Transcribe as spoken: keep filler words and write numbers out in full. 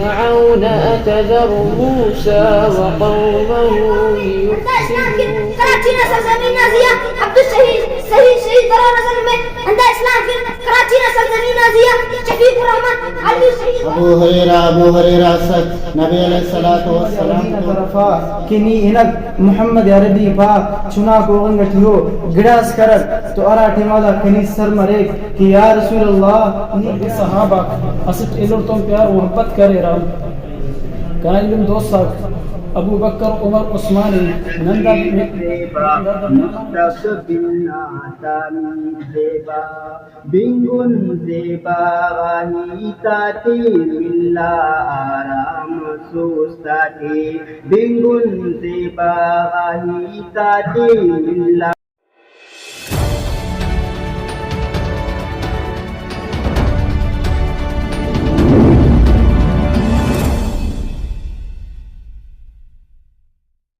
فرعون أتذر موسى وقومه ليفسدوا في الأرض. کراچی نا سرزمین آ زی آ عبدالشہید، شہید، شہید قرار نظر میں ہندا اسلام کن کراچی نا سرزمین آ زی آ شفیق الرحمن علوی شہید۔ ابو ہریرہ، ابو ہریرہ است، نبی علیہ الصلوۃ والسلام نا طرفا کہ نی ہنک محمد عربی پاک چناک اوغنگ ٹی ہو گڑاس کرک تو ہرا ٹائما دا کنی سر مریک کہ یا رسول اللہ، نی صحابہ اسٹ ایلو تون پیار محبت کریرہ۔ کنا ایلم دوست آک ابو بکر، عمر، عثمان ءِ۔ نن دا مستقبل نا تعمیر زیبا، بنگن زیبا غا ہیت آتے ملا، آرام سوست آتے بنگن زیبا غا ہیت آتے ملا۔